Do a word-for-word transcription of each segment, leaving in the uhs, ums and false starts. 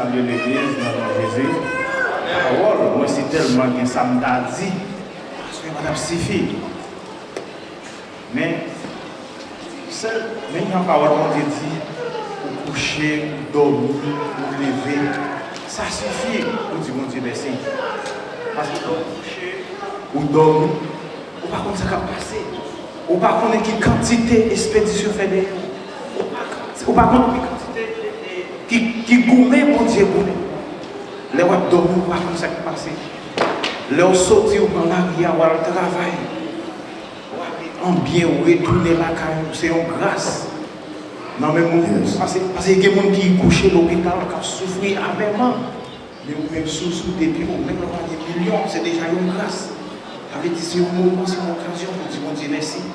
Salye legliz nan non Jezi. Pawòl, mwen si tèlman gen sa m ta di, paske pa t ap sifi. Men, sèl, men jan pawòl Bondye di, ou kouche, ou dòmi, ou leve, sa sifi pou di Bondye mèsi. Paske lè w kouche, ou dòmi, ou pa konn sa k ap pase. Ou pa konnen ki kantite espedisyon fè dèyè w. Ou pa, ou pa konnen ki kantite ki, ki goumen Bondye goumen. Lè w ap dòmi, ou pa konn sa k pase. Lè w soti, ou pran lari a, w al travay. W ale an byen, ou retounen lakay ou, se yon gras. Nan menm moman, pase, pase gen moun ki kouche lopital, k ap soufri amèman. Men ou menm, si w sou de pye w, menm lè w pa gen milyon, se deja yon gras. Sa vle di se yon moman, se yon okazyon pou di Bondye mèsi.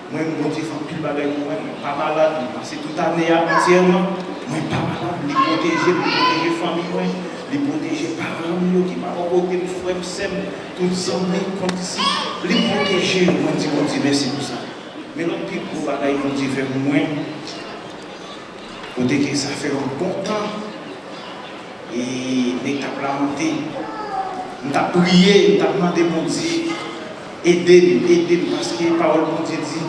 Mwen, Bondye fè anpil bagay pou mwen. Mwen pa malad, mwen pase tout ane a antyèman. Mwen pa malad, li pwoteje m, li pwoteje fanmi mwen, li pwoteje paran m yo ki pa bò kote m, frè m, sè m, tout zanmi, kondisip. Li pwoteje yo, mwen di Bondye mèsi pou sa. Men lòt pi gwo bagay Bondye fè pou mwen, kote ke sa fè yon bon tan, e, nèg t ap lamante. M t ap priye, m t ap mande Bondye, ede m, ede m, paske pawòl Bondye di,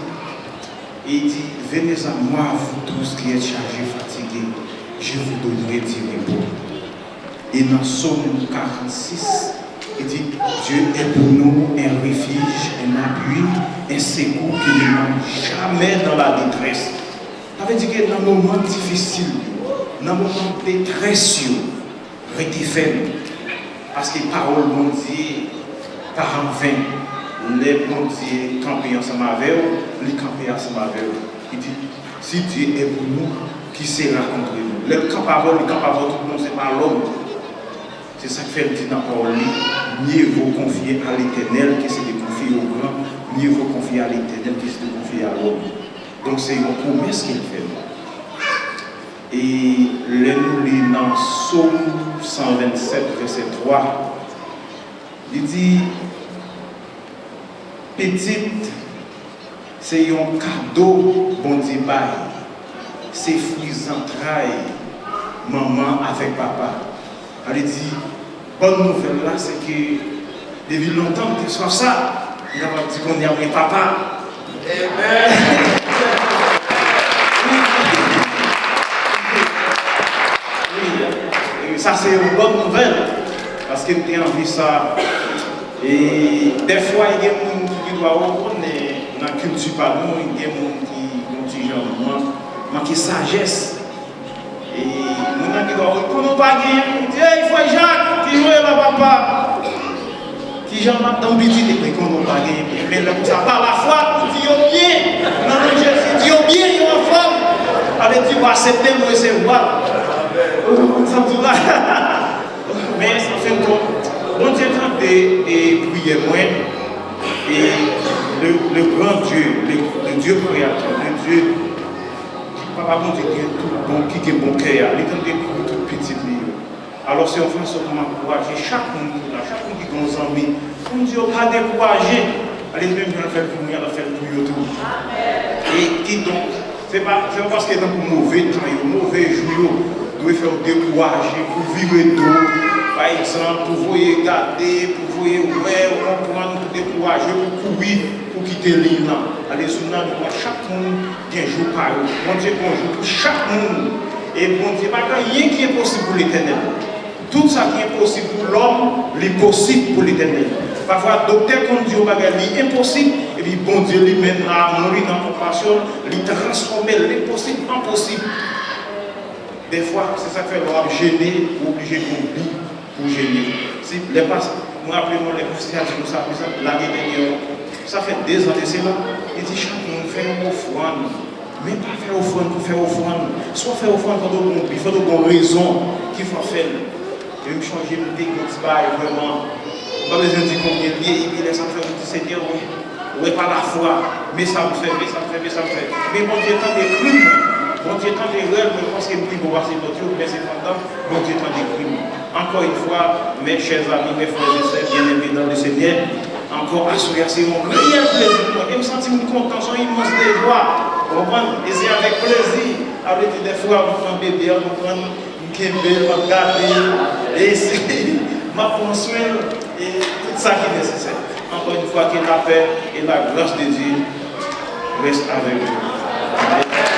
e li di, venez à moi, vous tous qui êtes chargés, fatigués, je vous donnerai du repos. E nan Sòm karannsis, li di, Dieu est pour nous un refuge, un appui, un secours qui ne manque jamais dans la détresse. Sa vle di ke nan moman difisil yo, nan moman detrès yo, rete fèm. Paske pawòl Bondye pa anven. Lè Bondye kanpe ansanm avè w, li kanpe ansanm avè w. Li di, si Dieu est pour nous, qui sera contre nous? Lè l kanpe avè w, li kanpe avè w tout bon, se pa lòm. Se sa k fè l di nan pawòl li, mieux vaut confier à l'Éternel que se de confier aux grands, mieux vaut confier à l'Éternel que se de confier à l'homme. Donk, se yon pwomès ke l fè nou. E lè nou li nan Sòm san vennsèt, vèsè twa, li di, pitit, se yon kado Bondye bay. Se fwi zantray manman avèk papa. Sa vle di, bòn nouvèl la, se ke depi lontan m te swaf sa, m kapab di kounye a mwen papa. Amen. Wi, e sa se yon bòn nouvèl, paske m te anvi sa. E dèfwa, gen moun ki gendwa, ou konnen, nan kilti pa nou, gen moun ki gon ti jan man-, manke sajès. E moun nan gendwa, ou konnen ou pa genyen, ou di, ey, frè Jak, ki jan w ye la, papa? Ki jan madanm pitit, epi konnen w pa genyen. Men lè konsa, pa lafwa, ou di yo byen. Nan non Jezi, di yo byen, yo anfòm. Sa vle di, ou aksepte, ou resevwa. Ou konprann sa m di w la? Men, anfendkont, Bondye tande, e, priyè mwen. E le, le grand Dieu, le, le Dieu créateur, le Dieu, Papa Bondye ki gen tout bon, ki gen bon kè a, li tande pri tout pitit li yo. Alò, se yon fason pou m ankouraje chak moun ki la, chak moun ki gen yon zanmi, pou m di yo pa dekouraje. Ale, menm jan l fè l pou mwen, l ap fè l pou yo tou. E kidonk, se pa, se pa paske tankou move tan yo, move jou yo, dwe fè w dekouraje, pou vire do, pa egzanp, pou voye gade, pou voye wè, ou konprann, pou dekouraje, pou kouri, pou kite liy lan. Ale, sou nan nou, chak moun gen jou pa yo. Bondye gen yon jou pou chak moun. E Bondye, pa gen anyen ki enposib pou Letènèl. Tout sa ki enposib pou lòm, li posib pou Letènèl. Pafwa, doktè konn di yon bagay, li enposib, epi Bondye li menm, nan amou li, nan konpasyon l, li transfòme lenposib an posib. Dèfwa, se sa k fè lè w ap jene, ou oblije gen yon bi pou jene. Si, lè pas, mwen raple mwen, lè pastè a di nou sa, konsa, lane dènyè, sa fè dezan de sela, li di chak moun fè yon ofrann. Men pa fè ofrann pou fè ofrann. Si w ap fè ofrann, fò w gen yon bi, fò w gen yon rezon ki fè w fè l. E m chonje m te gen yon ti bagay vrèman, m pa bezwen di konbyen l ye, epi lè sa fè m di, Senyè, wi, wi, pa lafwa, men sa m fè, men sa m fè, men sa m fè. Men Bondye tande kri m, Bondye tande rèl mwen, paske m pi bon pase lòt yo, men sepandan, Bondye tande kri m. Encore une fois, mes chers amis, mes frères et sœurs bien-aimés dans le Seigneur, ankò aswè a se yon reyèl plezi pou mwen. E m santi m kontan, se yon imans devwa. Ou konprann? E se avèk plezi. Sa vle di, dèfwa, m pran bebe a, ou konprann, m kenbe l, m ap gade l, e si m ap pran swen l, e tout sa ki nesesè. Encore une fois, que la paix et la grâce de Dieu reste avec vous.